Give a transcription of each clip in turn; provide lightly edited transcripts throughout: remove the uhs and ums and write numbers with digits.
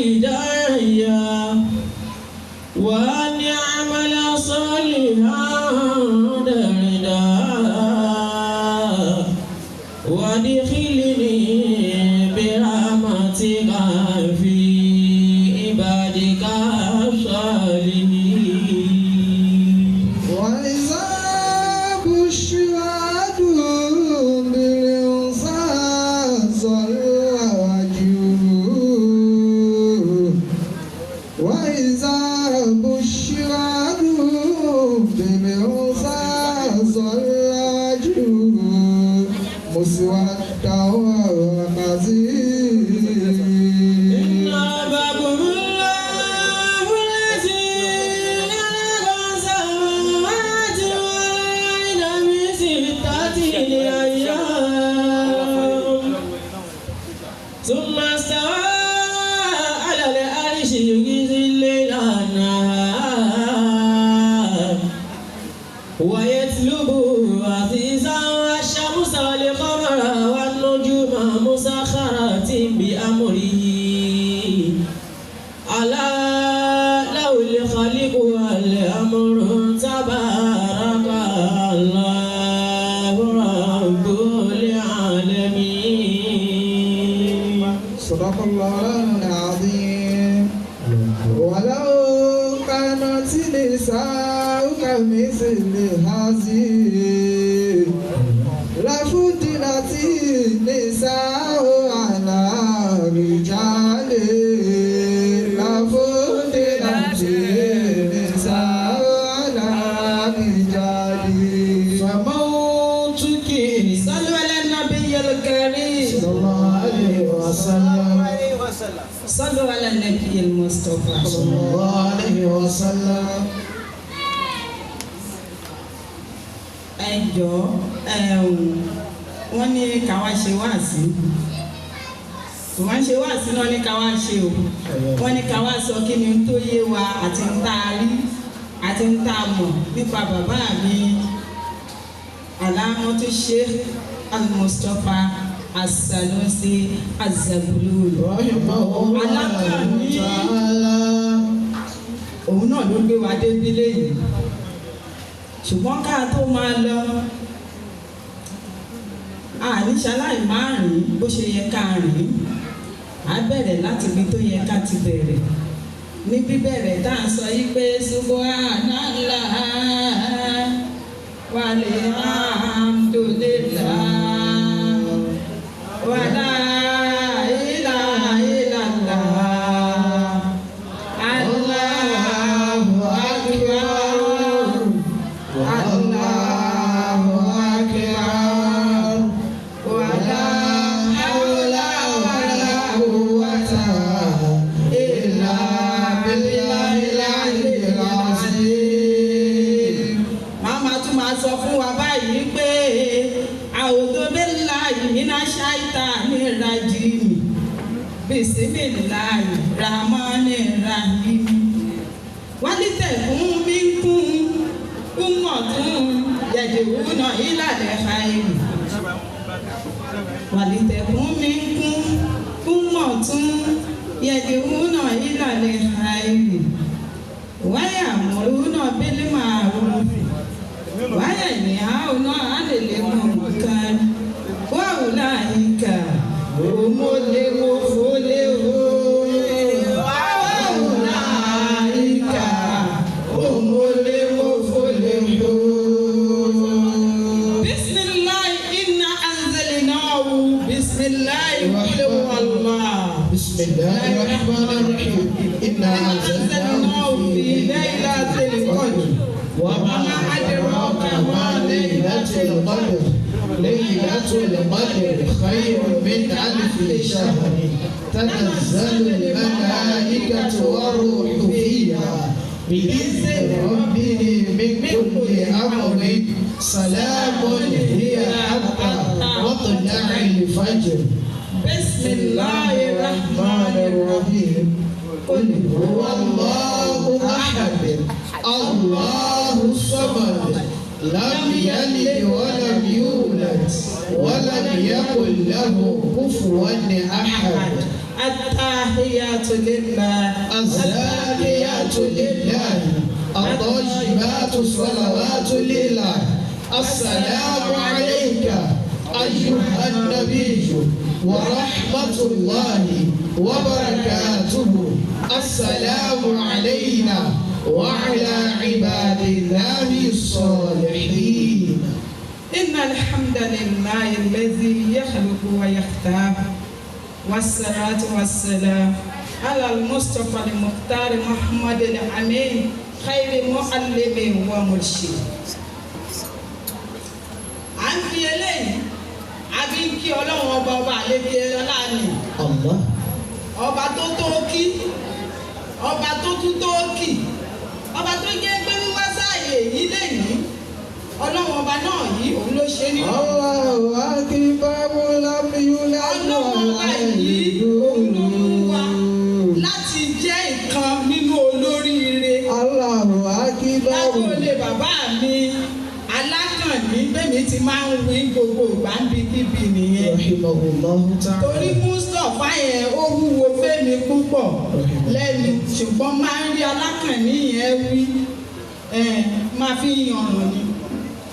والدي وأن أعمل صالحا ترضاه وأدخلني برحمتك في عبادك الصالحين. وإذا بشر أحدهم بالأنثى ظل وجهه وإذا بشر أحدهم بالأنثى ظل وجهه مسودا وهو كظيم. إن ربكم الله الذي خلق السماوات والأرض في 6 أيام ثم استوى على العرش يغشي الليل النهار ويطلبه حثيثا والشمس والقمر والنجوم مسخرات بأمره ألا له الخلق والأمر تبارك الله رب العالمين. صدق الله العظيم. ولو كانت نساء كمثل هذه لفضلت النساء على الرجال لفضلت النساء على الرجال. فموتك صلوا على النبي الكريم. صلى الله عليه وسلم. صلوا على النبي المصطفى. صلى الله عليه وسلم. Ẹ jọ̀ọ́, wọ́n ní ká wá ṣe wáàsí, wọ́n ṣe wáàsí náà ní ká wá ṣe o. Wọ́n ní ká wá sọ kí ni tó yé wa àti ń tá a rí àti ń tá a mọ̀ nípa bàbá mi Alamatu Sheikh Al-Mustapha As-Sanusi Az-Zaghloul. رحمه الله تعالى. Òun náà ló gbé wa débi léyìí, ṣùgbọ́n ká tó máa lọ, àníṣaláì máa rìn bó ṣe yẹ ká rìn. Á bẹ̀rẹ̀ láti ibi tó yẹ ká ti bẹ̀rẹ̀ ní bíbẹ̀rẹ̀ tá à ń sọ yí pé subhanallah walhamdulillah wala ilaha illallah Allahu akbar Allahu akbar wala hawla wala quwwata illa billahil aliyyil azim. Màmá tún máa sọ fún wa báyìí pé a'udhu billahi minash shaitanir rajim bismillahir rahmanir rahim walitakun minkum ummatun yad'una ilal khair walitakun minkum ummatun yad'una ilal khair wa ya'muruna bil ma'ruf wa yanhauna 'anil munkar wa ulaika humul muflihun wa ulaika humul muflihun. Bismillah inna anzalnahu bismillah qul huwallah. بسم الله الرحمن الرحيم إنا أنزلناه في ليلة القدر وما أدراك ما ليلة القدر ليلة القدر خير من ألف شهر تنزل الملائكة والروح فيها بإذن ربهم من كل أمر سلام هي حتى مطلع الفجر. بسم الله الرحمن الرحيم قل هو الله أحد الله الصمد لم يلد ولم يولد ولم يكن له كفوا أحد. Attahiyatu lillah. الزاكيات لله الطيبات الصلوات لله السلام عليك أيها النبي ورحمة الله وبركاته السلام علينا وعلى عباد الله الصالحين. إن الحمد لله الذي يخلق ويختار والصلاة والسلام على المصطفى المختار محمد الأمين خير معلم ومرشد. À ń fi eléyìí a fi ń kí Ọlọ́run ọba ọba àlékè ọlá ni الله ọba tó tó kí ọba tó tún tó kì ọba tó jẹ́ pé wíwá sáàyè yìí lẹ́yìn Ọlọ́run ọba náà yìí òun ló ṣe ní. Allahu akbar lam yulad Ọlọ́run ọba yìí òun ló mú wa láti jẹ́ ìkan nínú olóríire. Allahu akbar. Lágbóolé bàbá mi Alákànní bẹ́mi ti máa ń wí gbogbo ìgbà ń bi kíbi nìyẹn. رحمه الله Torí تعالى. Mustapha yẹn ó wúwo fẹ́mi púpọ̀ lẹ́nu ṣùgbọ́n máa ń rí Alákànní yẹn wí máa fi yànnà ni.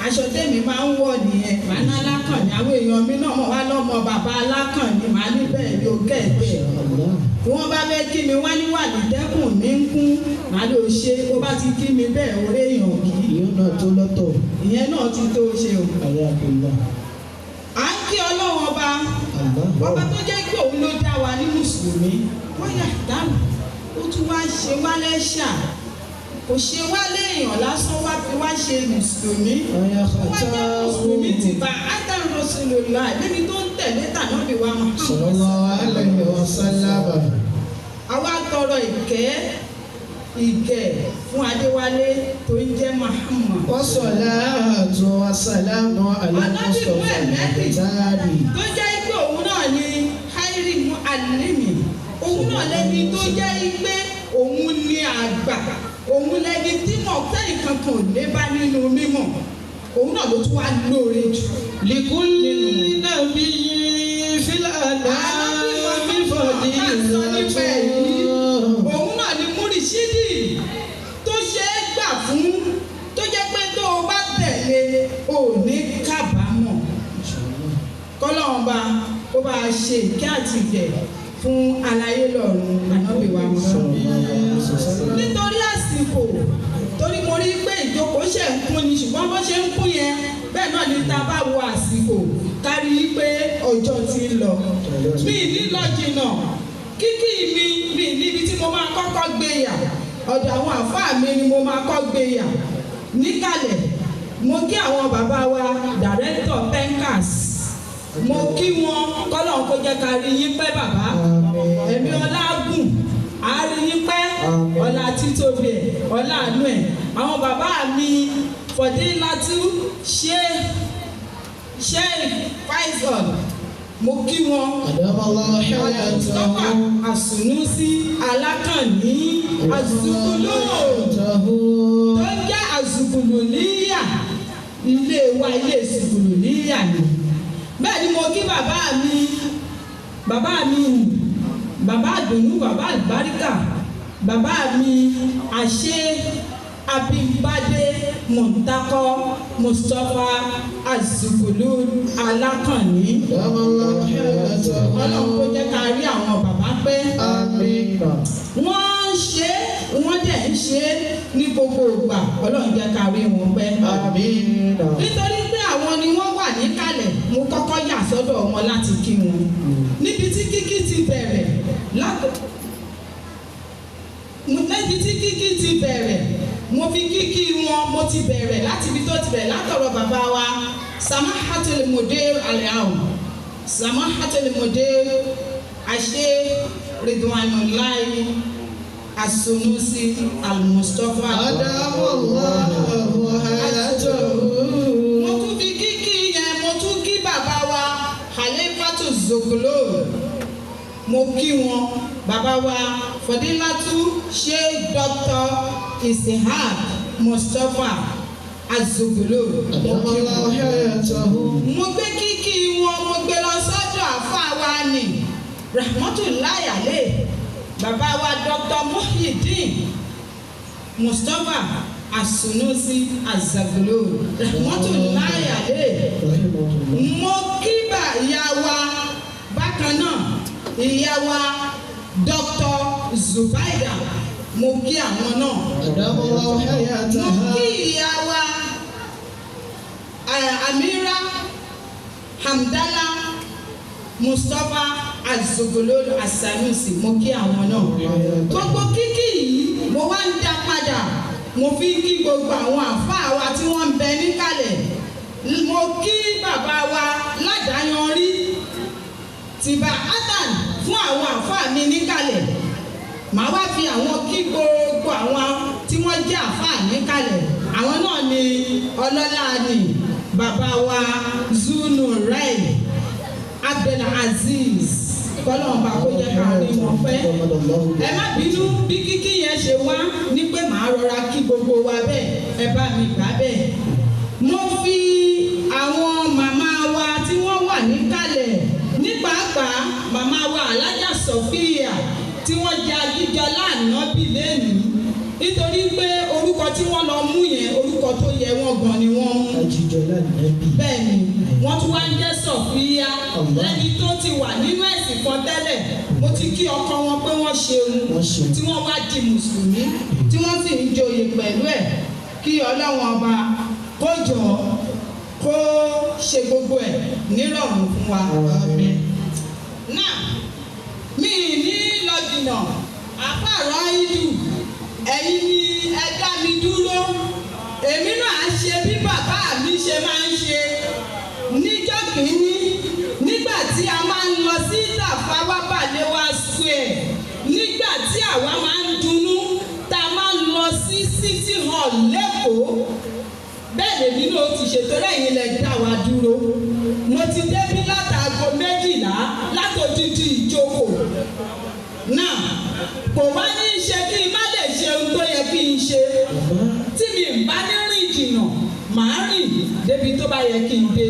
Aṣọ tèmi máa ń wọ̀ nìyẹn, màá ní Alákànní, àwọn èèyàn mi náà mọ̀ wá lọ́mọ bàbá Alákànní, màá ní bẹ́ẹ̀ ni ó kẹ̀kẹ́. الله. Bí wọ́n bá fẹ́ kí mi wá níwà nítẹ́kùn mi ń kún, màá lè ṣe bó bá ti kí mi bẹ́ẹ̀ orí èèyàn kì í. Ìyẹn náà tó lọ́tọ̀. Ìyẹn náà ti tó ṣe o. حياك الله. À ń kí Ọlọ́run ọba الله. ọba tó jẹ́ pé òun ló dá wa ní mùsùlùmí wọ́n yà dáhùn ó tún wá ṣe wá lẹ́ṣà kò ṣe wá léèyàn lásán wá fi wá ṣe mùsùlùmí wá jẹ́ mùsùlùmí ti bá Adam Rasulullah lẹ́ni tó ń tẹ̀lé tànábì wa صلى Muhammad. الله عليه وسلم. Àwa tọrọ ìkẹ́ ìgẹ̀ fún Adéwálé tó ń jẹ́ Muhammad. والصلاة والسلام على Ànábì المصطفى Muhammad المختار. tó jẹ́ pé òun náà ni Khairi Mu'allimi òun náà lẹ́ni tó jẹ́ pé òun ni àgbà òun lẹ́ni tí mọ̀ sẹ́yìn kankan ò lè bá nínú mímọ̀ òun náà ló tún wá lóore jù. لكل نبي في الأنام فضيلة. Òun náà ni múrìṣídì tó ṣe é gbà fún tó jẹ́ pé tó o bá tẹ̀lé o ò ní kábàámọ̀. Kọ́lọ́run bá kó bá a ṣe ìkẹ́ àti ìgẹ̀ fún aláyé lọ́run ànábì wa Muhammad. Nítorí àsìkò torí mo rí pé ìjókòó ṣe ń kún ni ṣùgbọ́n bó ṣe ń kún yẹn bẹ́ẹ̀ náà ni tá a bá wo àsìkò kárí pé ọjọ́ ti ń lọ. Mi ní lọ jìnnà kíkí mi mi níbi tí mo máa kọ́kọ́ gbé yà ọ̀dọ̀ àwọn àfáà mi ni mo máa kọ́ gbé yà níkàlẹ̀ mo kí àwọn bàbá wa dàrẹ́tọ̀ Penkas mo kí wọn kọ́lọ́n kó jẹ́ ká rí yín pẹ́ bàbá ẹ̀mí ọlá gùn á rí yín pẹ́ ọlá títóbi ẹ̀ ọlá àánú ẹ̀ àwọn bàbá mi Fọ̀dílátú Sheikh Faisal mo kí wọn أدام الله Mustapha حياته. Àsùnúsí Alákànní Àzùkúlù tó ń jẹ́ Àzùkúlù níyà ilé wa ilé ìsìnkúlù níyà ni bẹ́ẹ̀ ni mo kí bàbá mi bàbá mi bàbá àdùnnú bàbá àlùbáríkà bàbá mi àṣẹ Abímbádé Mọ̀ntákọ́ Mustapha Àzùkúlù Alákànní أدام الله حياته. Ọlọ́run kó jẹ́ ká rí àwọn bàbá pẹ́ آمين. wọ́n ń ṣe é wọ́n dẹ̀ ń ṣe é ní gbogbo ìgbà Ọlọ́run jẹ́ ká rí wọn pẹ́. آمين. Nítorí pé àwọn ni wọ́n wà níkàlẹ̀ mo kọ́kọ́ yà sọ́dọ̀ wọn láti kí wọn níbi tí kíkí ti bẹ̀rẹ̀ níbi tí kíkí ti bẹ̀rẹ̀ mo fi kíkí wọn mo ti bẹ̀rẹ̀ láti ibi tó ti bẹ̀rẹ̀ látọ̀rọ̀ bàbá wa Samahatul Mudir Al-Aam Samahatul Mudir Àṣẹ Ridwanullahi As-Sunusi Al-Mustapha. أدام الله حياته. Mo tún fi kíkí yẹn mo tún kí bàbá wa Khalifatu Zogolo mo kí wọn bàbá wa Fọdílátú Sheikh Dr. Ishaq Mustapha Azogolo mo أدام kí الله wọn. حياته. Mo gbé kíkí wọn mo gbé lọ sọ́dọ̀ àfáà wa nì Rahmatullahi alayhi, bàbá wa Dr. Muhyiddin Mustapha Asunusi Azaglo Rahmatullahi alayhi. Mo kí bá ìyá wa bákan náà, ìyá wa Dr. Zubaida, mo kí àwọn náà. Mo kí ìyá wa Amira Hamdala Mustapha Azogololo Asanusi, mo kí àwọn náà. Gbogbo kíkí yìí mo wá ń dá padà, mo fi ń kí gbogbo àwọn àfáà wa tí wọ́n ń bẹ níkàlẹ̀. Mo kí bàbá wa ládàáyanrí tìbà Atan fún àwọn àfáà mi níkàlẹ̀. Màá wá fi àwọn kí gbogbo àwọn tí wọ́n jẹ́ àfáà níkàlẹ̀. Àwọn náà ni ọlọ́lá ni bàbá wa Zunu Rai Abdul Aziz, kọ́lọ́ọ̀bà kó jẹ́ ká rí wọn pẹ́. Ẹ má bínú bí kíkí yẹn ṣe wá ní pé màá rọra kí gbogbo wa bẹ́ẹ̀, ẹ bá mi gbà bẹ́ẹ̀. Mo fi àwọn màmá wa tí wọ́n wà níkàlẹ̀, ní pàápàá màmá wa Alájà Sọfíà tí wọ́n jẹ́ Ajíjọlá Ànábì lẹ́nu, nítorí pé orúkọ tí wọ́n lọ mú yẹn orúkọ tó yẹ wọ́n gan ni wọ́n mú. Ajíjọlá Ànábì. Bẹ́ẹ̀ ni wọ́n tún wá ń jẹ́ Sọfíà lẹ́ni tó ti wà nínú ẹ̀sìn kan tẹ́lẹ̀. Mo ti kí ọkọ wọn pé wọ́n ṣeun tí wọ́n wá di mùsùlùmí tí wọ́n sì ń joyè pẹ̀lú ẹ̀. Kí Ọlọ́run ọba kó jọ kó ṣe gbogbo ẹ̀ nírọ̀rùn fún wa. Náà mi ní lọ jìnnà, àfàrọ̀ ìlú ẹ̀yin ni ẹ dá mi dúró. Èmi náà á ṣe bí bàbá mi ṣe máa ń ṣe níjọ́ kìíní nígbà tí a máa ń lọ sí Tafawa Balewa Square, nígbà tí àwa máa ń dunnú tá a máa ń lọ sí City Hall lẹ́kọ̀ọ́. Bẹ́ẹ̀ lèmi náà ti ṣètò lẹ́yìn lẹ dá wa dúró. Mo ti débí látàgò 12 látòdìdí ìjókòó náà, kò wá ní í ṣe kí n má lè ṣe ohun tó yẹ kí n ṣe. Tí mi ń bá ní rìn jìnnà, màá rìn débi tó bá yẹ kí n dé.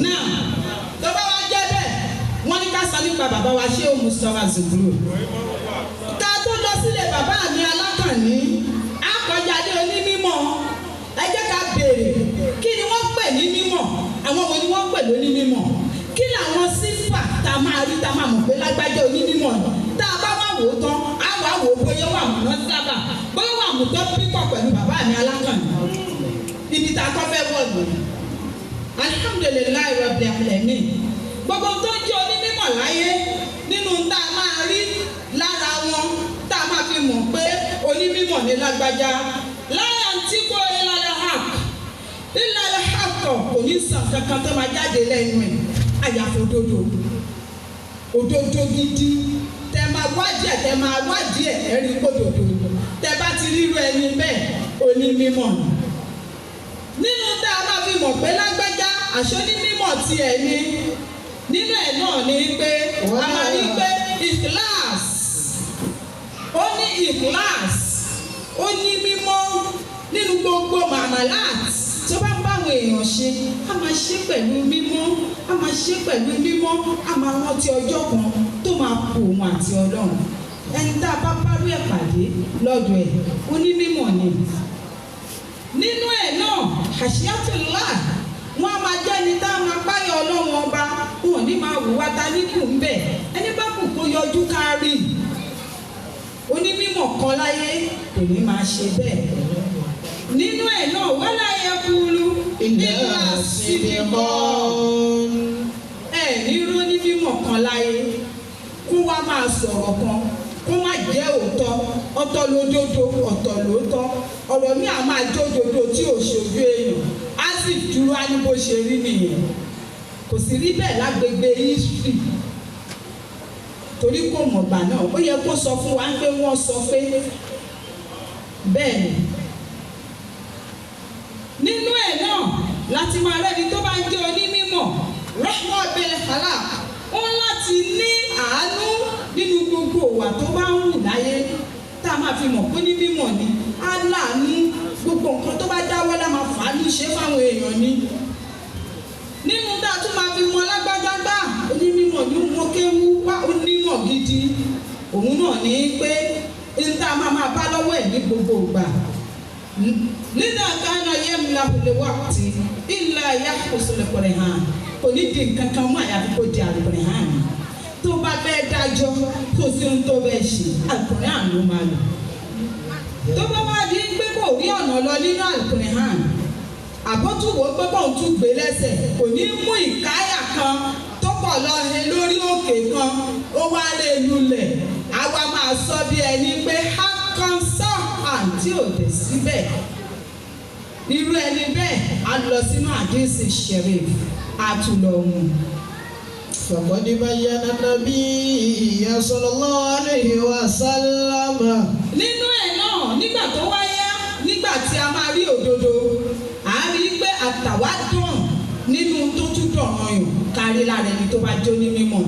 Náà tó bá wá jẹ́ bẹ́ẹ̀, wọ́n ní ká sọ nípa bàbá wa Shehu Mustapha Zuglo. Ká tó lọ sílé bàbá mi Alákànní, á kọjá dé onímọ̀. Ẹ jẹ́ ká béèrè, kí ni wọ́n pè ní mímọ̀? Àwọn wo ni wọ́n pè lóní mímọ̀? Kí làwọn sífà tá a máa rí tá a máa mọ̀ pé lágbájá onímọ̀ ni? Tá a bá wà wò ó tán, á wà wò ó bóyá wà múná sábà, bóyá wà mú tó pípọ̀ pẹ̀lú bàbá mi Alákànní. Ibi tá a kọ́ fẹ́ wọ̀ lò. Alhamdulillahi rabbil alamin. Gbogbo tó ń jẹ́ onímọ̀ láyé nínú tá a máa rí lára wọn tá a máa fi mọ̀ pé onímọ̀ ní lágbájá. Láyà ń tí kò ìlàlẹ̀ hàk, ìlàlẹ̀ hàk kò ní sàn kankan tó máa jáde lẹ́nu ẹ̀, àyàfo òdodo. Òdodo gidi tẹ máa wádìí ẹ̀, tẹ máa wádìí ẹ̀, ẹ̀ rí kódodo. Tẹ bá ti ríru ẹni bẹ́ẹ̀, onímọ̀ ni. Nínú tá a máa fi mọ̀ pé lágbájá àṣọ onímọ̀ tiẹ̀ ni, nínú ẹ̀ náà ni pé a máa ní pé ìkíláàs, ó ní ìkíláàs, ó ní mímọ́ nínú gbogbo màmálàt tó bá ń báwọn èèyàn ṣe, a máa ṣe pẹ̀lú mímọ́, a máa ṣe pẹ̀lú mímọ́, a máa rántí ọjọ́ kan tó máa kú òun àti Ọlọ́run. Ẹni tá a bá bárú ẹ̀ pàdé lọ́dọ̀ ẹ̀, onímọ̀ ni. Nínú ẹ̀ náà, àṣìyàtúlá, wọ́n á máa jẹ́ ẹni tá a máa páyọ̀ Ọlọ́run ọba, wọn ò ní máa wùwá ta níkù ń bẹ̀. Ẹni bá kù kó yọjú kárí. Onímọ̀ kan láyé kò ní máa ṣe bẹ́ẹ̀. Nínú ẹ̀ náà, wala yaqulu illa sidqa. Ẹ ní ró ní mímọ̀ kan láyé kó wá máa sọ̀rọ̀ kan kó má jẹ́ òótọ́. Ọ̀tọ̀ lódodo, ọ̀tọ̀ lóòótọ́. Ọ̀rọ̀ mi à máa jódodo tí ò ṣojú èèyàn, á sì dúró á ní bó ṣe rí nìyẹn. Kò sì rí bẹ́ẹ̀ lágbègbè history, torí kò mọ̀gbà náà. Ó yẹ kó sọ fún wa pé wọ́n sọ pé bẹ́ẹ̀ ni. Nínú ẹ̀ náà láti máa rẹ́ni tó bá ń jẹ́ onímọ̀ rahma bil halak, ó láti ní àánú nínú gbogbo ìwà tó bá ń wù láyé tá a máa fi mọ̀ pé ní mímọ̀ ni. Á láàánú, gbogbo nǹkan tó bá dáwọ́ lá máa fàánú ṣe fáwọn èèyàn ni. Nínú tá a tún máa fi mọ lágbájágbá onímọ̀ ní mo kéwú wá onímọ̀. onímọ̀ gidi òun náà ní pé n tá a máa máa bá lọ́wọ́ ẹ̀ ní gbogbo ìgbà nínú àkànnà yẹn mi làwùlẹ̀ wà tí ilà yà kó sọlẹ̀ kọ̀rẹ̀ hàn kò ní di nǹkan kan mọ́ àyàfi kó di àlùkọ̀rẹ̀ hàn tó bá fẹ́ dájọ́ kó sí ohun tó fẹ́ ṣe àlùkọ̀rẹ̀ hàn ló máa lò tó bá wá di pé kò rí ọ̀nà lọ nínú àlùkọ̀rẹ̀ hàn àbótúwò pé kóun tún gbé lẹ́sẹ̀ kò ní mú ìkáyà kan tó pọ̀ lọ he lórí òkè kan ó wá lé lulẹ̀ àwa máa sọ bí ẹni pé hákánsá àǹtí òde síbẹ̀ irú ẹni bẹ́ẹ̀ á lọ sínú àdínsì sheriff àtúlọ̀hún. فقد بين النبي صلى الله عليه وسلم Nínú ẹ̀ náà, nígbà tó wáyá, nígbà tí a máa rí òdodo, à á rí i pé àtàwádùn nínú tó tún dọ̀ràn yàn kárí lára ẹni tó bá jó ní mímọ̀.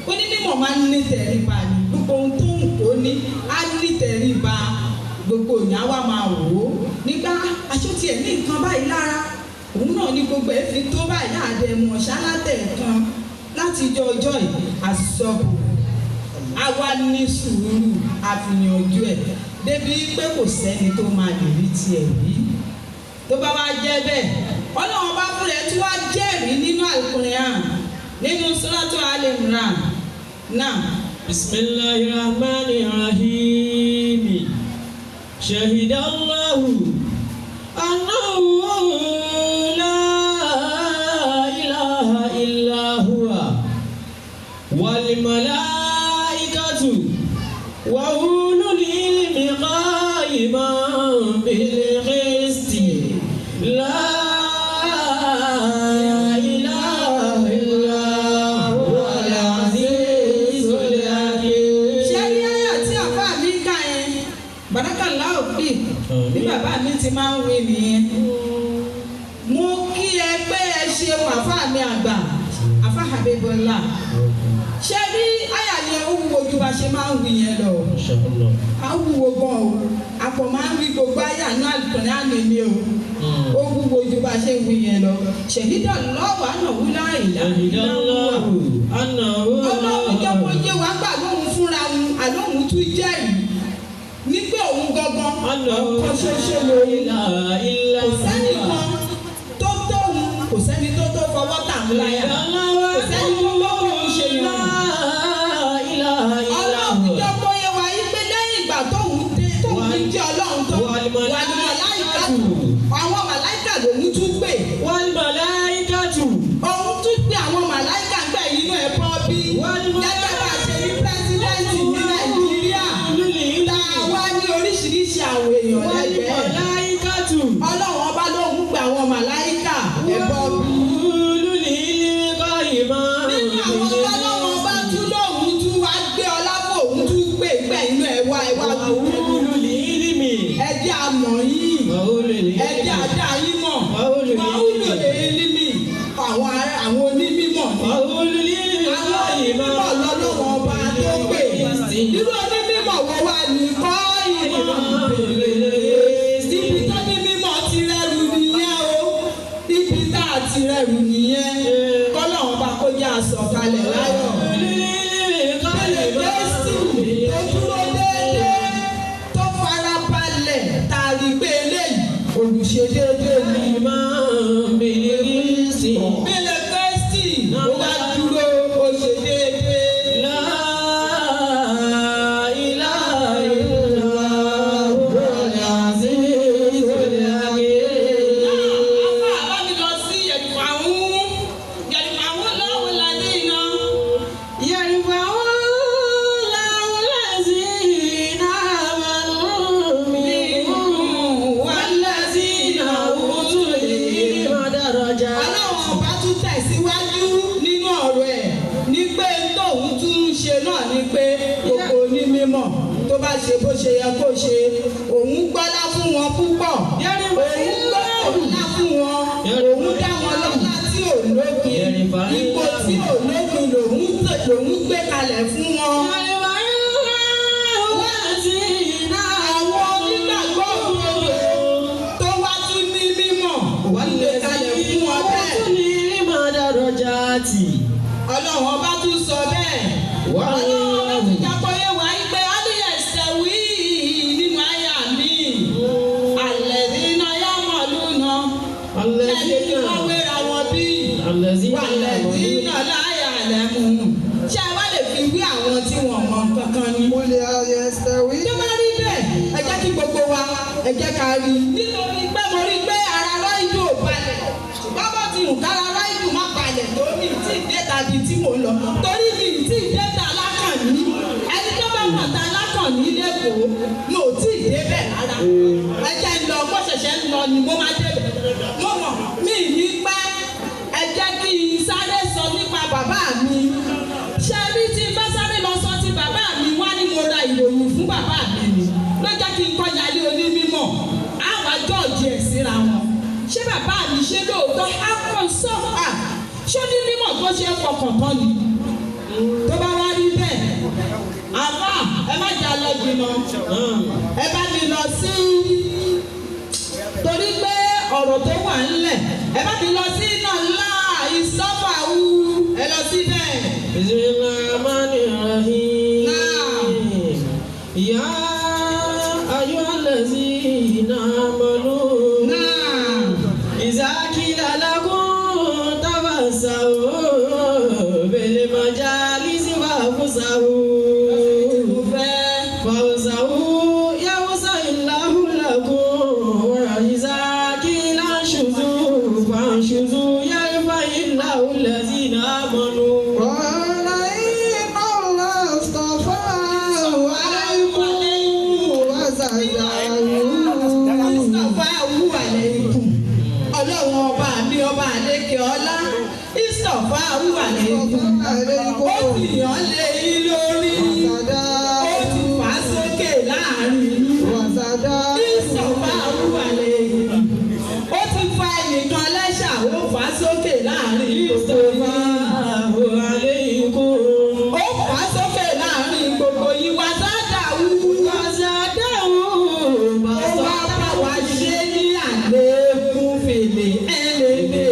Onímọ̀ máa ń ní tẹríba ní gbogbo ohun tó ń kó ní á ní tẹríba, gbogbo ìyá wa máa wò ó nígbà aṣọ tiẹ̀ ní nǹkan báyìí lára òun náà ní gbogbo ẹ̀ fi tó báyìí àdẹ̀mọ̀ ṣálátẹ̀ kan láti jọ ọjọ́ yìí àsọ̀bù àwa ní sùúrù àfihàn ojú ẹ̀ débi pé kò sẹ́ni tó máa lè rí tiẹ̀ rí. Tó bá wá jẹ́ bẹ́ẹ̀, Ọlọ́run bá fúnra ẹ̀ tí wá jẹ́rìí nínú Al-Qur'an nínú Suratu Al-Imran náà. بسم الله الرحمن الرحيم شهد الله أنه لا إله إلا هو والملائكة وأولو العلم قائما بالقسط لا إله إلا هو العزيز الحكيم. Ṣé rí àyà tí àfa mi kà yẹn, barakallahu fi, bí bàbá mi ti máa ń wí nìyẹn. Mo kí ẹ pé ẹ ṣeun àfa mi àgbà, àfa Habibullah. Ṣé rí àyà yẹn, ó wúwo ju bá ṣe máa ń wí yẹn lọ. Á wúwo gan o, àpò máa ń wí gbogbo àyà náà Al-Qur'an ni o, ó wúwo ju bá ṣe ń wí yẹn lọ. Ṣèhídà lọ́wọ́ àná wúlá ìlà شهد الله أنه Ọlọ́run jẹ́ kó yé wa gbà lóhun fúnra òun àlóhun tún jẹ́rìí ní pé òun gangan ọ̀kan ṣoṣo lòun, إله إلا kò sẹ́ni هو kan tó tóun, kò sẹ́ni tó tó fọwọ́ tà ń láyà, kò sẹ́ni tó tó fóun ṣe yàn. Ọlọ́run jẹ́ kó yé wa yí pé lẹ́yìn ìgbà tóun dé tóun ti jẹ́ Ọlọ́run tó wàlúmọ̀láìkà, àwọn màláìkà lòun tún pè. والملائكة Òun tún pè àwọn màláìkà gbẹ̀ inú ẹ̀ bọ́ bí gẹ́gẹ́ bá a ṣe ní president ní Nàìjíríà tá a wá ní oríṣiríṣi àwọn èèyàn lẹ́gbẹ̀ẹ́. والملائكة Ọlọ́run ọba lóun pè àwọn màláìkà ẹ̀ bọ́ bí. وأولو العلم قائما Nínú àwọn ọlọ́run ọba tún lóun tún wá gbé ọlá fún òun tún pè gbẹ̀ inú ẹ̀ wá ẹ̀ wá wù. وأولو العلم Ẹ jẹ́ àmọ̀ yìí, وأولو ẹ العلم jẹ́ àdá yín mọ̀. وأولو Wàhálò العلم lè límì àwọn àwọn onímọ̀ ni. وأولو العلم Àwọn قائما onímọ̀ lọ́lọ́wọ́ ọba tó pè. Irú onímọ̀ wo wá ní kọ́ ìmọ̀? Ibi tó ní mímọ̀ ti rẹ́rù nìyẹn o. Ibi tá a ti rẹ́rù nìyẹn. Kọ́lọ́run bá kó jẹ́ àsọ̀kalẹ̀ láyọ̀. Bẹ́lẹ̀ Jésù tó dúró déédéé tó farabalẹ̀ tá a rí pé eléyìí olùṣe déédéé ni. Bẹ́lẹ̀ Kristi ó wá dúró ó ṣe déédéé. لا إله إلا هو العزيز الحكيم. Àfáà bá mi lọ sí yẹ̀dùfàún yẹ̀dùfàún lọ́wọ́ ládé iná. يرفع الله الذين آمنوا منكم والذين أوتوا العلم درجات. Ọlọ́run ọba tún tẹ̀síwájú nínú ọ̀rọ̀ ẹ̀ ní pé tóun tún ń ṣe náà ni pé gbogbo onímọ̀ tó bá ṣe bó ṣe yẹ kó ṣe, òun gbọ́lá fún wọn púpọ̀, òun gbọ́lá fún wọn, òun dá wọn lọ́lá tí ò lópin, ipò tí ò lópin lòun gbé kalẹ̀ fún wọn. يرفع الله الذين Àwọn onígbàgbọ́ òdodo tó wá tún ní mímọ̀, òun gbé kalẹ̀ fún wọn bẹ́ẹ̀. أوتوا العلم درجات. Ọlọ́run ọba tún sọ bẹ́ẹ̀. Ọlọ́run ọba يستوي Tó bá rí bẹ́ẹ̀, ẹ jẹ́ kí gbogbo wa ẹ jẹ́ ká rí i. Nítorí pé mo rí pé ara ráìdù ò balẹ̀. Bábọ̀ ti hùn kára ráìdù má balẹ̀ tó mi tí ì dé tàbí tí mò ń lọ. Torí mi tí ì dé ta Alákànní. Ẹni tó bá mọ̀ ta Alákànní lẹ́kọ̀ọ́, mo ò tí ì dé bẹ̀ rárá. Ẹ jẹ́ ń lọ, mo ṣẹ̀ṣẹ̀ ń lọ ni mo máa dé bẹ̀. Mo mọ̀ mi ní pẹ́, ẹ jẹ́ kí n sáré sọ nípa bàbá mi. Ṣé rí tí n bá sáré lọ sọ ti bàbá mi wá ní mo ra ìròyìn fún bàbá mi ni ló jẹ́ kí n kọjá lé onímọ̀ àwọn jọ́ọ̀jì ẹ̀ síra wọn. Ṣé bàbá mi ṣe lóòótọ́ á kàn sọ à ṣé ní mímọ̀ tó ṣe é fọkàn tán ni? Tó bá wá rí bẹ́ẹ̀, àbá ẹ má jà lọ jìnnà, ẹ bá mi lọ sí torí pé ọ̀rọ̀ tó wà ńlẹ̀ ẹ bá mi lọ sí iná ńlá ìsọ́fàwù ẹ lọ síbẹ̀. بسم الله الرحمن الرحيم. نعم. يا أيها الذين آمنوا Náà. إذا قيل لكم تفسحوا بالمجالس فافسحوا Mo fẹ́. فافسحوا يفسح الله لكم وإذا قيل انشزوا فانشزوا يرفع الله الذين آمنوا. قال إن الله اصطفاه عليكم وزاده. Ìsọ̀fà wúwà lẹ́yìn. Ọlọ́run ọba mi ọba àlékè ọlá. Ìsọ̀fà wúwà lẹ́yìn. Ó ti yàn lé yín lórí. Ó ti fà á sókè láàrin yín. Ìsọ̀fà wúwà lẹ́yìn. Ó ti fa ẹnìkan lẹ́ṣà ó fà á sókè láàrin gbogbo yín. اصطفاه عليكم. Ó fà á sókè láàrin gbogbo yín. Wà sádà wú. وزاده Ó wá bá wa ṣe ní àlékún fèlè ẹlẹ́lẹ́.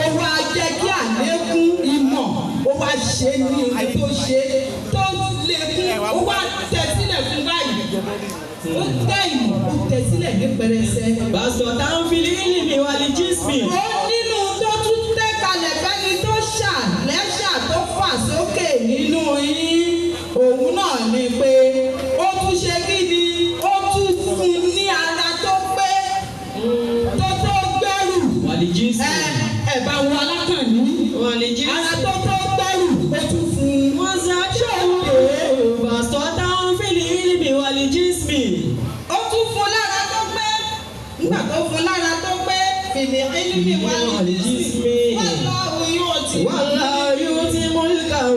Ó wá jẹ́ kí àlékún ìmọ̀ ó wá ṣe ní ibi tó ṣe tó lékún ó wá tẹ sílẹ̀ fún báyìí. Ó tẹ ìmọ̀ ó tẹ sílẹ̀ ní pẹrẹsẹ. بسطة في العلم والجسم. Ó nínú tó tún tẹ́ kalẹ̀ fẹ́ni tó ṣà lẹ́ṣà tó fà sókè nínú yín. Òun náà ni pé ó tún ṣe kí ni ó tún fún ní ara tó pé tó tó gbẹ́rù. والجسم. Ẹ ẹ bá wọn Alákànní. والجسم. Ara tó tó gbẹ́rù ó tún fún un. وزاده بسطة في العلم والجسم. Ó tún fún lára tó pé nígbà tó fún lára tó pé fìlè ẹlímì wà ní jísì. Wọ́n lọ òun yóò ti. والله يؤتي ملكه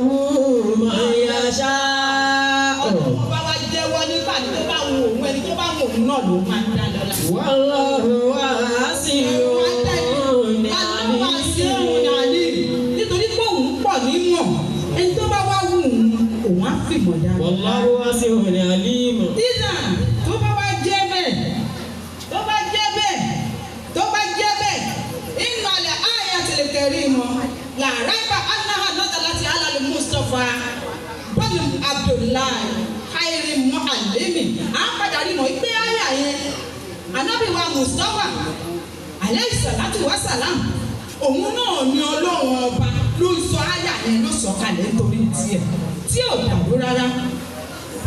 من يشاء. Ọlọ́run bá wá jẹ́wọ́ nígbà tó bá wù òun ẹni tó bá wù òun náà ló máa ń dá lọ́la. والله واسع عليم. Nítorí pé òun pọ̀ nímọ̀, ẹni tó bá wá wù òun, òun á fìmọ̀ dá. والله واسع عليم. Dídà tó bá wá jẹ́ bẹ́ẹ̀, tó bá jẹ́ bẹ́ẹ̀, tó bá jẹ́ bẹ́ẹ̀, ìnàlẹ̀ ayatul karima làrábà anáhà nazalati alal Mustapha bọ́ọ̀lù Abdullahi Khairi Mu'allimi. À ń padà rí mọ̀ pé àyà yẹn, ànábì wa Mustapha alayhi salatu wa salam, òun náà ni Ọlọ́run ọba ló ń sọ àyà yẹn ló sọ kalẹ̀ nítorí tiẹ̀ tí ò dàrú rárá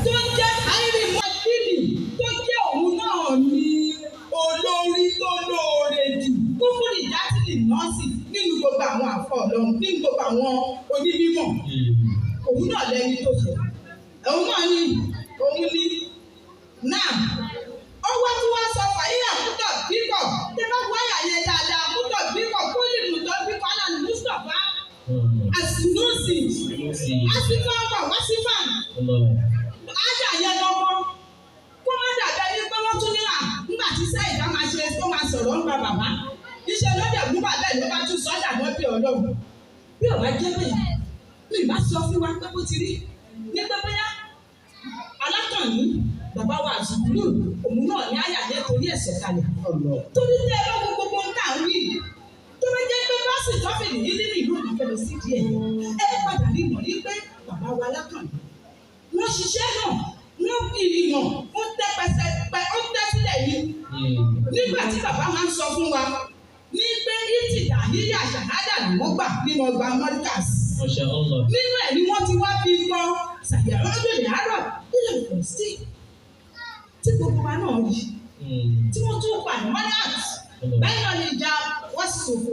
tó ń jẹ́ Khairi Mu'allimi tó jẹ́ òun náà ni olórí tó lóore jù kúkúrú ìdásílì nọ́ọ̀sì nínú gbogbo àwọn àfọ Ọlọ́run nínú gbogbo àwọn onímọ̀ òun náà lẹ́ni tó ṣe òun náà ni òun ni náà ó wá tí wọ́n sọ fàyíyà kútọ̀ bíkọ̀ tẹ́ bá wáyà yẹn dáadáa kútọ̀ bíkọ̀ kó lè mú tọ́ bíkọ̀ alàlù Mustapha àsìnúsì àsìfà wà wá sífà ájà yẹn lọ́wọ́ kó má dàbẹ́ ní pé wọ́n tún ní à nígbà tí sẹ́yìn máa ṣe tó máa sọ̀rọ̀ ń pa bàbá iṣẹ́ ló dẹ̀ mú bàbá ẹ̀ ló bá tún sọ́jà mọ́ bí Ọlọ́run bí ò bá jẹ́ bẹ́ẹ̀ mi bá sọ fún wa pé bó ti rí ní pé bóyá Alákànní bàbá wa àzùkúrú òun náà ní àyà yẹn torí ẹ̀ sọ̀kalẹ̀ torí ní ẹ lọ́wọ́ gbogbo ń tà ń wí tó bá jẹ́ pé báṣì tọ́fìlì yìí nínú ìlú òun fẹ́ lọ sí díẹ̀ ẹ padà rí mọ̀ ní pé bàbá wa Alákànní wọ́n ṣiṣẹ́ náà wọ́n fi ìmọ̀ ó tẹ́ pẹsẹpẹ ó tẹ́ sílẹ̀ yìí nígbà tí bàbá máa ń sọ fún wa ní pé ìtìdá yíyà ṣàhádà ni wọ́n gbà nínú ọgbà Mọ́ríkàs Masha Allah. nínú ẹ̀ ni wọ́n ti wá fi kọ́ ṣàyẹ̀wò ọdún àárọ̀ rí tí wọ́n tún wà mọ́nàt bẹ́ẹ̀ náà ni ìjà wọ́n ṣòfò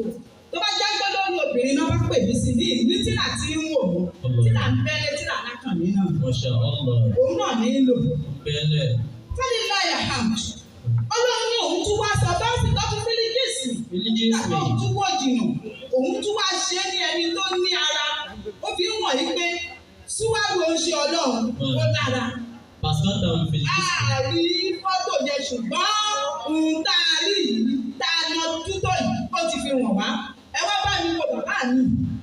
tó bá já gbọ́dọ̀ ní obìnrin náà bá pè mí sí ní ní tíra tí ń wò ó tíra ń bẹ́lẹ̀ tíra alákànní náà Masha Allah. òun náà ní í lò. Bẹ́lẹ̀. Fẹ́líláyà hamd ọlọ́run ní òun tún wá sọ bá sì tọ́jú fílíkìsì Fílíkìsì. nígbà tó tún wọ̀ jìnnà òun tún wá ṣe é ní ẹni tó ní ara ó fi ń wọ̀nyí pé síwájú ó ń ṣe ọlọ́run ó dára Pàṣítà Fílíkìsì. àárí fọ́tò yẹn ṣùgbọ́n ohun tá a rí yìí tá a lọ tútọ̀ yìí ó ti fi wọ̀n wá ẹ wá bá mi wo bàbá mi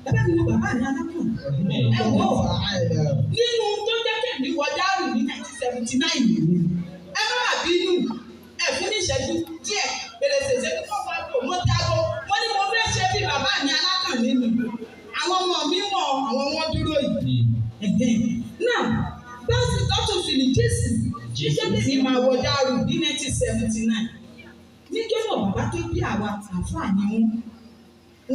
ẹ bá mi wo bàbá mi alákùn ẹ wò ó nínú tó jẹ́ kẹ́mi wọ dárù ní 1979 yìí ẹ má má bínú ẹ fún ní ìṣẹ́jú díẹ̀ bèrè ṣèṣe kí wọ́n bá tó mo dágbo mo ní mo fẹ́ ṣe bí bàbá mi alákànní mi àwọn ọmọ mi wọ̀ àwọn wọn dúró yìí náà báàsì tọ́tù fìlìjẹ́sì jíjẹ́ tèmi máa wọ dárù ní 1979 níjọ́ náà bàbá tó bí àwa àǹfààní wọn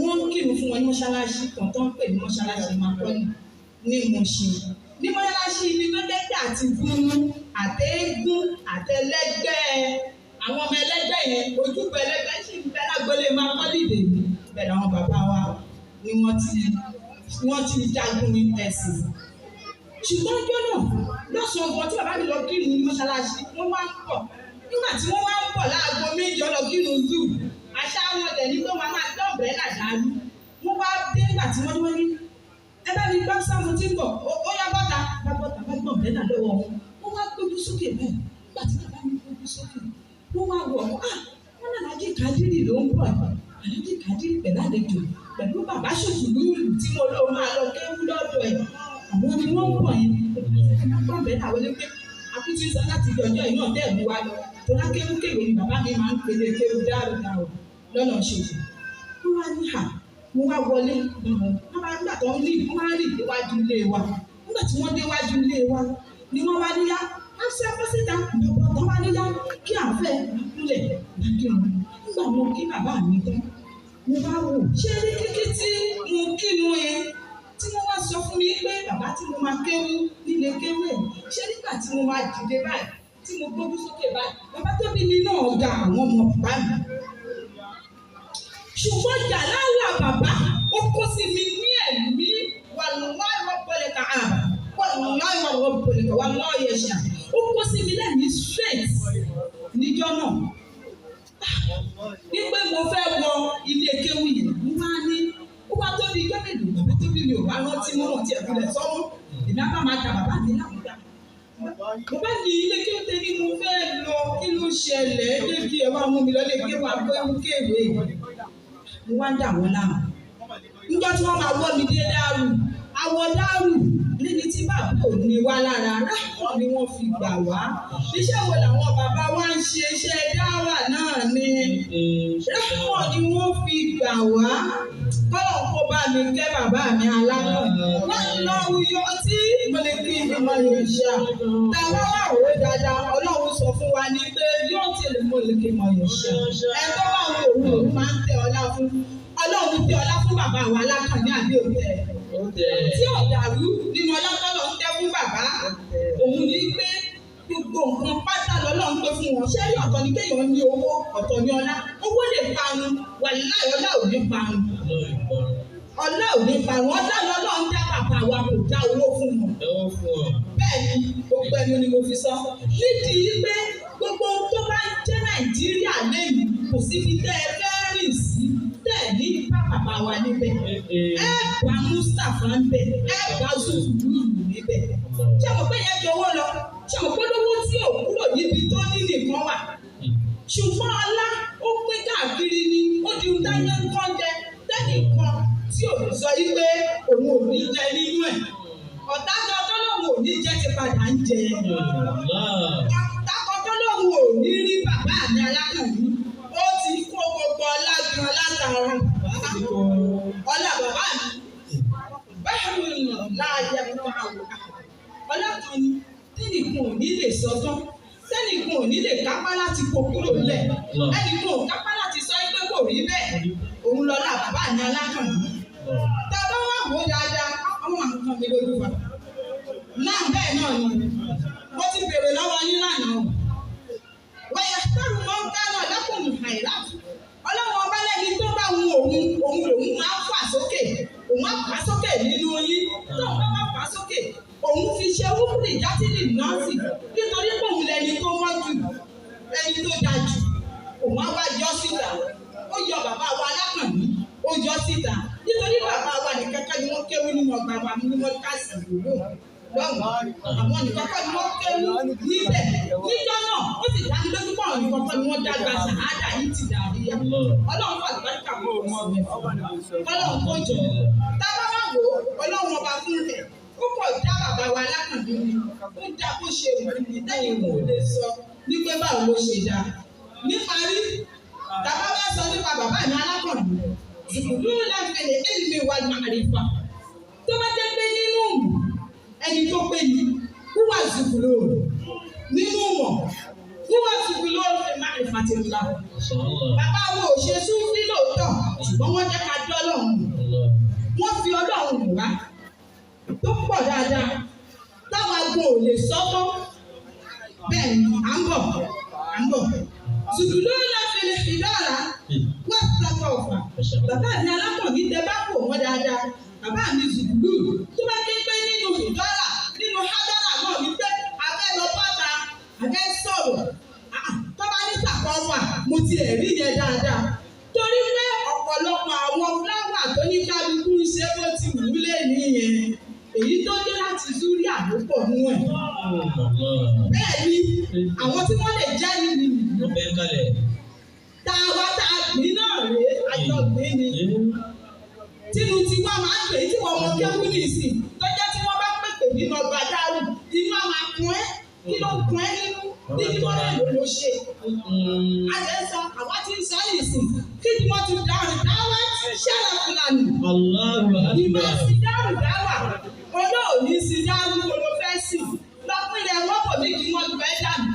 wọ́n ń kírun fún wọn ní mọ́ṣáláṣí kan tó ń pè ní mọ́ṣáláṣí makọ́ni ní Mùṣín ní mọ́ṣáláṣí ibi tó dẹ́gbẹ́ àti gúnú àtẹ́gún àtẹlẹ́gbẹ́ àwọn ọmọ ẹlẹ́gbẹ́ yẹn ojúbọ ẹlẹ́gbẹ́ sì ń bẹ lágbolé makọ́ni dèmí bẹ̀rẹ̀ àwọn bàbá wa ni wọ́n ti jagun ẹ̀sìn ṣùgbọ́n ọjọ́ náà lọ́sàn-án ọgbọ̀n tí bàbá mi lọ kírun ní mọ́ṣáláṣí wọ́n wá ń bọ̀ nígbà tí wọ́n wá ń bọ̀ láago méjì ọlọ kírun zoo àṣà wọn dẹ̀ ní pé wọ́n máa gbé ọ̀bẹ́là dání wọ́n wá dé nígbà tí wọ́n dé wọ́n ní ẹ bá mi gbọ́ sáfù tí ń bọ̀ ó yá bọ́ta bá bọ́ta bá gbọ́ ọ̀bẹ́là lọ́wọ́ wọn wọ́n wá gbójú sókè bẹ́ẹ̀ nígbà tí bàbá mi gbójú sókè wọ́n wá wọ̀ ọ́ ah wọ́n náà Aláàjì Kádírì ló ń bọ̀ Aláàjì Kádírì pẹ̀lú àlejò pẹ̀lú bàbá ṣòṣùlùlù tí mo lóun máa lọ kéwú lọ́dọ̀ ẹ̀ àwọn ni wọ́n ń bọ̀ yẹn gbọ́n bẹ́ẹ̀ náà wọlé pé akútí sọ láti di ọjọ́ iná tẹ́ mú wa lọ tọ́lá kéwúkéwé ni bàbá mi máa ń pèlè kéwú dáadáa lọ́nà ṣòfò wọ́n wá ní hà mo wá wọlé wọ́n bá nígbà tó ń rí wọ́n wá rí déwájú ilé wa nígbà tí wọ́n déwájú ilé wa ni wọ́n wá níyá á ṣe fọ́síta wọ́n wá níyá kí àfẹ́ kúnlẹ̀ bá kírun nígbà mo kí bàbá mi tán mo bá wò ṣé ní kíkí tí mo kírun yẹn tí wọ́n wá sọ fún mi pé bàbá tí mo máa kéwú nílé kéwú ẹ̀ ṣé nígbà tí mo máa dìde báyìí tí mo gbójú sókè báyìí bàbá tó bí mi náà ga àwọn ọmọ bàbá mi. ṣùgbọ́n jàlálà bàbá ó kó sí mi ní ẹ̀mí wàlúwàá rọ́pọ̀lẹ̀ kà á wàlúwàá rọ́pọ̀lẹ̀ kà wàlúwàá yẹ̀ṣà ó kó sí mi lẹ́mìí straight níjọ́ náà ní pé mo fẹ́ wọ ilé kéwú yẹn mo máa ní ó wá tó bí ijọ́ mélòó bàbá tó bí mi ò bá rántí mọ́ wọn tí ẹ̀ filẹ̀ sọ́mọ́ èmi á bá máa ta bàbá mi láwùjá. Bàbá mi ilé kéwú tẹ́ ni mo fẹ́ lọ kí ló ṣẹlẹ̀ ẹ dé kí ẹ wá mú mi lọ lé kéwú agbẹ́wú kéwé. Mo wá ń dà wọ́n láàmú. Níjọ́ tí wọ́n máa wọ́ mi dé dáàrú, àwọ̀ dáàrú níbi tí bàbá ò ní wá lára ráhùn ni wọ́n fi gbà wá. Iṣẹ́ wo làwọn bàbá wa ń ṣe iṣẹ́ dáwà náà ni? Ráhùn ni wọ́n fi gbà wá. Kọ́lọ̀ kó bá mi kẹ́ bàbá mi alákàn. Wọ́n lọ wuyọ tí mo lè kí ni mo lè ṣe. Tàwa wà wò dáadáa, Ọlọ́run sọ fún wa ní pé yóò tẹ̀lé mo lè kí mo lè ṣe. Ẹ tó bá wo òun òun máa ń tẹ ọlá fún. Ọlọ́run tẹ ọlá fún bàbá wa alákàn ní àbí òkè ẹ̀. Tí ò dàrú nínú ọlọ́tọ́lọ́ ń tẹ́ fún bàbá. Òun ní pé gbogbo nǹkan pátá lọ́lọ́run pé fún wọn. Ṣé rí ọ̀tọ̀ ni kéèyàn ní owó ọ̀tọ̀ ní ọlá? Owó lè parun, wàláhì ọlá ò ní parun. Ọlá ò ní parun, ọlá lọ́lọ́run dá bàbá wa kò dá owó fún wọn. Bẹ́ẹ̀ ni gbogbo ẹnu ni mo fi sọ. Nídìí pé gbogbo ohun tó bá ń jẹ́ Nàìjíríà lẹ́yìn kò síbi tẹ́ ẹ fẹ́ rìn sí tẹ́ ẹ ní bá bàbá wa níbẹ̀. Ẹ bá Mustapha ń bẹ̀, ẹ bá Zùzùlù níbẹ̀. Ṣé mo pé yẹn ju owó lọ? Ṣé mo pé lówó tí ò kúrò níbi tó ní nìkan wà? Ṣùgbọ́n ọlá ó pín káàkiri ni ó di ohun táyé ń kọ́ jẹ tẹ́nìkan tí ò lè sọ yí pé òun ò ní jẹ nínú ẹ̀. Ọ̀tá kan tó lóun ò ní jẹ ti padà ń jẹ. Ọ̀tá kan tó lóun ò ní rí bàbá mi alákànní. Ó ti kó gbogbo ọlá gan látara bàbá. Ọlá bàbá mi. Báwo ni láàyè fún àwọn ọlá kan ni tẹ́nìkan ò ní lè sọ tán tẹ́nìkan ò ní lè kápá láti kó kúrò lẹ̀ ẹnìkan ò kápá láti sọ pé kò rí bẹ́ẹ̀ òun lọ́lá bàbá mi alákànní. Tá a bá wà wò dáadáa àwọn àǹkan mi lójú wa. Náà bẹ́ẹ̀ náà ni mo ti bèrè lọ́wọ́ yín lánàá. Wáyà ẹni tó dáa jù òun á wá yọ síta. Ó yọ bàbá wa Alákànní, ó yọ síta nítorí bàbá wa nìkan kọ́ ni wọ́n kéwú nínú ọgbà wa ní mọ́ríkàsì ìlú lọ́wọ́. Àwọn nìkan kọ́ ni wọ́n kéwú níbẹ̀ níjọ́ náà. Ó sì dá mi lójú pé àwọn nìkan kọ́ ni wọ́n dàgbà sàádà yìí ti dàríyà. Ọlọ́run fàlùbáríkà kò sí ọlọ́run kò jọ tábà wà wò ó. Ọlọ́run ọba fún rẹ̀ ó pọ̀ dá bàbá wa Alákànní ni ó dá bó ṣe wù ní lẹ́yìn kò lè sọ ní pé báwo ló ṣe dá. Níparí, tàbá wá sọ nípa bàbá mi Alákànní ìkùdú láfẹlẹ ẹlẹmi wà màrífà, tó bá jẹ́ pé nínú ẹni tó pé ní wúwà zùkúlò nínú mọ̀ wúwà zùkúlò fi màrífà ti la. Bàbá wo ò ṣe súnfí lóòótọ́, ṣùgbọ́n wọ́n jẹ́ ká dọ́ lọ́hùn, wọ́n fi Ọlọ́run wá tó pọ̀ dáadáa táwọn agbo ò lè sọ́tọ́. Bẹ́ẹ̀ ni à ń bọ̀, à ń bọ̀. Zùkúlò láfẹlẹ ìdára wọ́n sọ́kọ̀ ọ̀fà. Bàbá mi Alákànní, tẹ bá wò wọ́n dáadáa, bàbá mi zùkúlù, tó bá dé pé nínú ìdọ́là nínú hádàrà náà ní pé abẹ́ lọ bàtà abẹ́ sọ̀rọ̀ tó bá ní sàkọ́fà, mo ti ẹ̀ rí yẹn dáadáa torí pé ọ̀pọ̀lọpọ̀ àwọn fúláwà tó ní kálukú ń ṣe bó ti wù ú lé nìyẹn, èyí tó dé láti Zúríà ló pọ̀ nú ẹ̀. Bẹ́ẹ̀ ni àwọn tí wọ́n lè jẹ́ nínú tá a wá tá a gbìn náà rèé, àjọ gbìn ni tínú tiwa máa ń pè é tí wọ́n mọ kéwú nìsín tó jẹ́ tí wọ́n bá pèpè nínú ọgbà dárú, inú á máa kún ẹ́. Kí ló ń kún ẹ́ nínú nínú wọn lè ló ṣe? A lè sọ àwa tí ń sọ nìsín kí ni wọ́n ti dárò dáwà ṣẹ́ra fúlàní ìmọ̀ sí dárò dáwà olóòní sí dárò kò fẹ́ sí lọ́pìnlẹ̀ wọ́n bò mí kí wọ́n gbẹ́ dànù.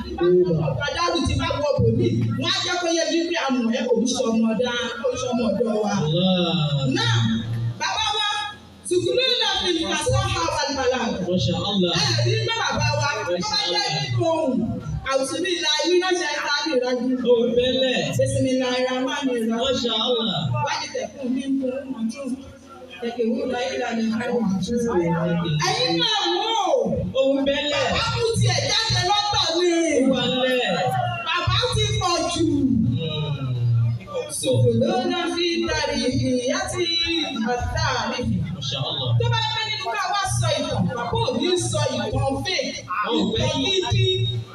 Ọgbà dárò ti bá wọ bò mí, wọ́n á jẹ́ kó yẹ bí pé àmọ̀ ẹ̀ kò ń ṣọmọ ọ̀dọ́ wa. Náà bàbá wa sùkúlù náà fi fàṣọ àwọn àlùbàlà. Ẹ rí pé bàbá wa tó bá jẹ́ nínú ohun àwùjọ ní ìlà inú náà ṣe ta ní ìrajú. Bismillahir rahmanir rahim. Wájú tẹ̀kùn mi ń kún mọ̀tún. Tẹ̀kẹ̀ wúlò ayélujára ní ìlú. Ẹ̀yin náà wò ó. Bàbá mú tiẹ̀ jáde lọ́tọ̀ ni. Bàbá ti pọ̀ jù. Sùkúlù náà fi tàrí ìyá tí àtàrí. Tó bá pẹ́ nínú ká wá sọ ìtàn, bàbá ò ní sọ ìtàn fake. Ìtàn gidi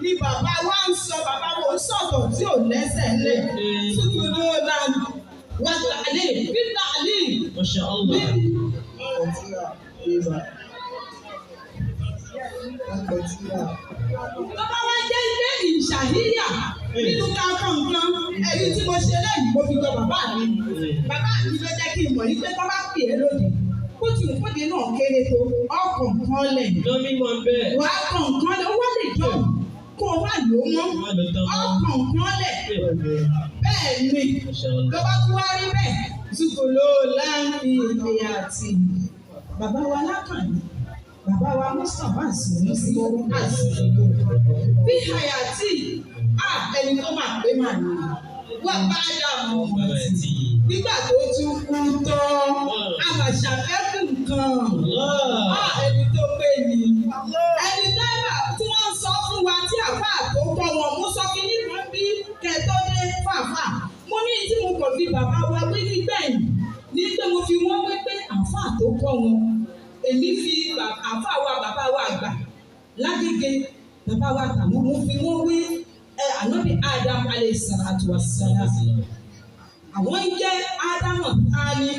ni bàbá wa ń sọ, bàbá wo ń sọ̀tọ̀ tí ò lẹ́sẹ̀ lẹ̀. Sùkúlù náà wà tàlẹ́ bí tàlẹ́. Tó bá wá jẹ́ ilé ìṣàhíyà nínú kankan nǹkan, ẹ̀rí tí mo ṣe lẹ́yìn mo fi jọ bàbá mi. Bàbá mi ló jẹ́ kí n mọ̀ yí pé tó bá pè é lóde, bó ti wù kóde náà kéré tó, ọkàn kan lẹ̀. Wàá kàn kan lẹ̀, ó wá lè jọ kó o wá lò ó mọ́. Ọkàn kan lẹ̀. Bẹ́ẹ̀ ni tó bá tún wá rí bẹ́ẹ̀, Zukolo láǹfi ìyá àti bàbá wa Alákànní, bàbá wa Mustapha Sunusi Àsìkò. Bí Hayati, a ẹni tó máa pé màá ní. Wọ́n bá dààmú ọtí. Nígbà tó tún kú tán, a máa ṣàfẹ́kù nǹkan. A ẹni tó pé ni. Ẹni dábàá tí wọ́n sọ fún wa tí àfáà tó kọ́ wọn, mú sọ kí nínú bí kẹtọ́ dé fàáfàá. Mo ní tí mo kàn fi bàbá wa wí nígbẹ̀yìn ní pé mo fi wọ́n wé pé àfáà tó kọ́ wọn. Èmi fi àfáà wa bàbá wa àgbà lágége, bàbá wa tàwọn, mo fi wọ́n wé Ànábì Adam alayhi salatu wassalam. Àwọn ń jẹ́ Ádámù tání.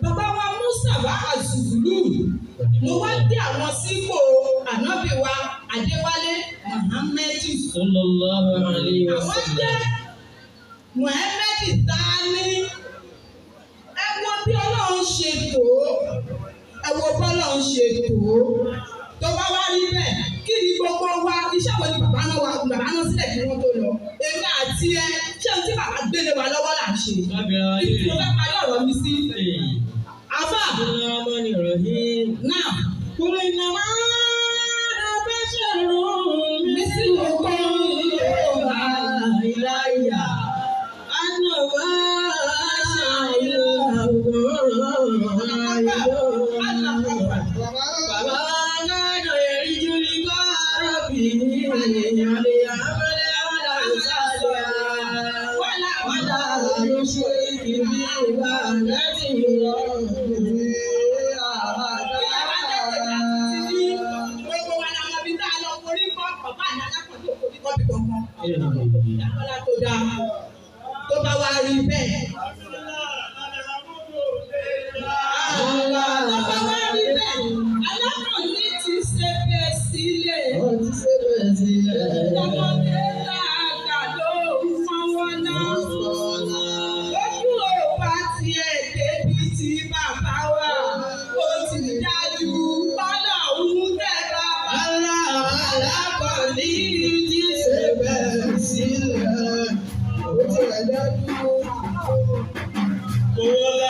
Bàbá wa Mustapha Azùlù, mo wá dé àwọn sípò Ànábì wa Adéwálé Muhammadu. Àwọn jẹ́ Muhammadu tání. Ẹ wo bí Ọlọ́run ṣe tó, ẹ wo bí Ọlọ́run ṣe tó. Tó bá wá rí bẹ́ẹ̀, kí ni gbogbo wa iṣẹ́ wo ni bàbá náà wà bàbá náà sílẹ̀ kí wọ́n tó lọ? Èmi àti ẹ, ṣé ohun tí bàbá gbélé wa lọ́wọ́ là ń ṣe? Ibi tí mo fẹ́ parí ọ̀rọ̀ mi sí. Àfà náà. Mi sí òkun yóò bá ìláyà. الشرك بعبادته ربه أحدا. Gbogbo wa la mọ ibi tá a lọ forí kọ́ bàbá àná alákọ̀ọ́dé òforí kọ́ bí kankan. Ìdàkọ́lá tó dáa tó bá wá rí bẹ́ẹ̀. Tó bá wá rí bẹ́ẹ̀, alákọ̀ọ́ní ti ṣe bẹ́ẹ̀ sílẹ̀. Ó ti ṣe bẹ́ẹ̀ sílẹ̀. Ọmọdé làgbà ló ń fọwọ́ náà. Ojú ò bá tiẹ̀ débi tí bàbá wa. Ó ti dájú bọ́lá òun tẹ́ bàbá. Alákọ̀ọ́ní